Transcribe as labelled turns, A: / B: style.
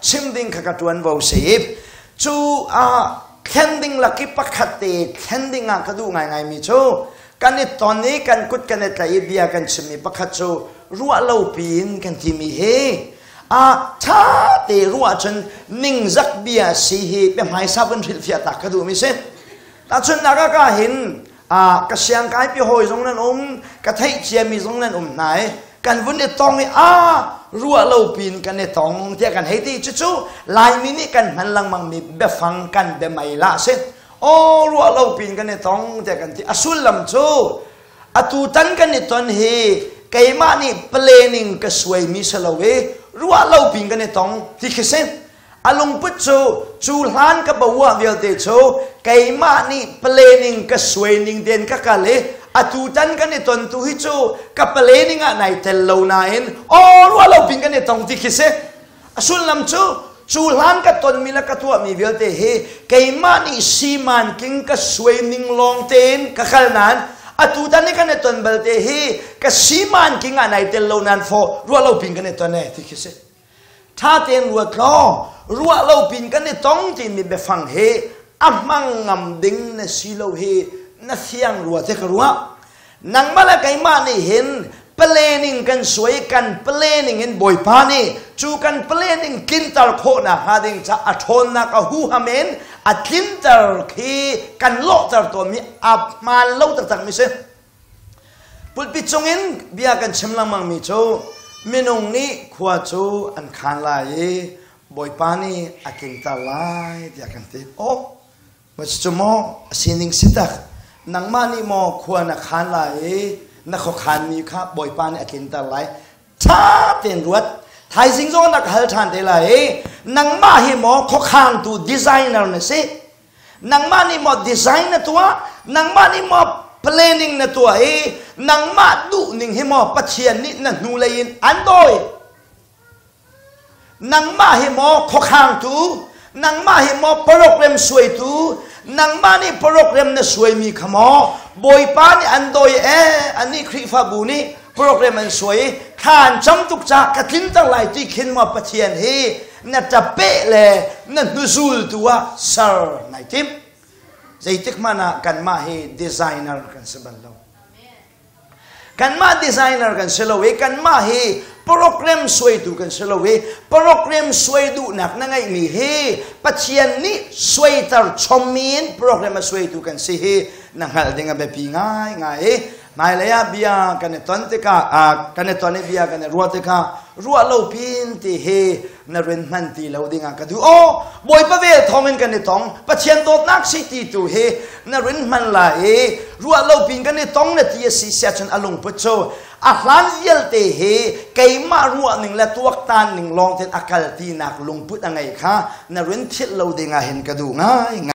A: Chim ding kha ka ṭuanvo si. Cu thlen ding lak i pakhat te thlen ding ah ka duh ngaingaimi cu kan i ton i kan kut kan i tlaih i bia kan chimmi pakhat cu ruah lo piin kan timi hi a ṭha te ruah cun ningzak bia si hi biahmaisa vun hrilhfiah ta ka duhmi si. Tahchunhnak ah ka hin ka siangkai pi hawi zong nan um, ka theih ciami zong nan um hna i kan vun i tong i a ruah lo pin kan i tong tiah kan hei ti. Cucu Laimi nih kan hman lengmang mi biafang kan biamei la si. Aw, ruah lo pin kan i tong tiah kan ti. A sullam cu atu tan kan i ton hi keimah nih planning ka suai mi si lo i ruah lo pin kan i tong ti khi si. A lungput cu cu hlan ka bawah vialte cu keimah nih planning ka suai ning den ka kal i atu tan kan i ton tu hi cu ka planning ah nai tel lo nain aw, ruah lo pin kan i tong ti khi si. A sullam cu cu hlan ka tonmi le ka tuahmi vialte hi keimah nih siman king ka suai ning lawng tein ka kal nain atu tan i kan i ton balte hi ka siman king ah nai tel lo nan fo ruah lo pin kan i ton e ti khi si. Ṭha tein ruat law ruah lo pin kan i tong timi biafang hi a hmang ngam ding na si lo hi na fiang rua te ka ruah. Nangmah le keimah nih hin planning kan suai, kan planning in Bawipa nih cu kan planning tlinter khawhnak hnga ding ca a ṭhawnnak a huham in a tlinter khi kan lawhter tawnmi a hmaan lo taktak mi si. Pulpit cungin bia kan chim lengmangmi cu minung nih khua cu an khaan lai i Bawipa nih a tlingter lai tiah kan ti. Oh, cu maw a sining si tak? Nangmah nih maw khua na khaan lai i na khuakhanmi kha Bawipa nih a tlinter lai? Ṭha tein ruat. Thaizing zong na ka hal ṭhan te lai i nangmah hi maw khuakhangtu designer na si? Nangmah nih maw design na tuah? Nangmah nih maw planning na tuah i nangmah duhning hi maw Pathian nih na hnulei in an dawi? Nangmah hi maw khuakhangtu? Nangmah hi maw program suaitu? Nangmah nih program na suaimi kha maw Bawipa nih an dawi e? Anih Khrihfabu nih program an suai i thla an cam tuk caah ka tlinter lai ti khin maw Pathian hi na ṭapeh le na hnuzultu ah ser nai timh? Zeitik hmanh ah kanmah hi designer kan si bal lo. Kanmah designer kan si lo i kanmah hi program suaitu kan si lo i program suai duhnak na ngeihmi hi Pathian nih suaiter chommi in program a suaitu kan si hi na hngalh ding a biapi ngaingai i hmailei ah bia kan i ton tikah, kan i ton i bia kan i ruah tikah ruah lo pin ti hi na rin hman ti lo ding ah ka duh. Aw, Bawipa vel thawng in kan i tong, Pathian dawtnak si ti tu hi na rin hman lai i ruah lo pin kan i tong na ti a si sia cun a lungput cu a hlan vialte hi keimah ruah ning le tuaktan ning lawng ten a kal tinak lungput a ngei kha na rin thilh lo ding ah hin ka duh ngai.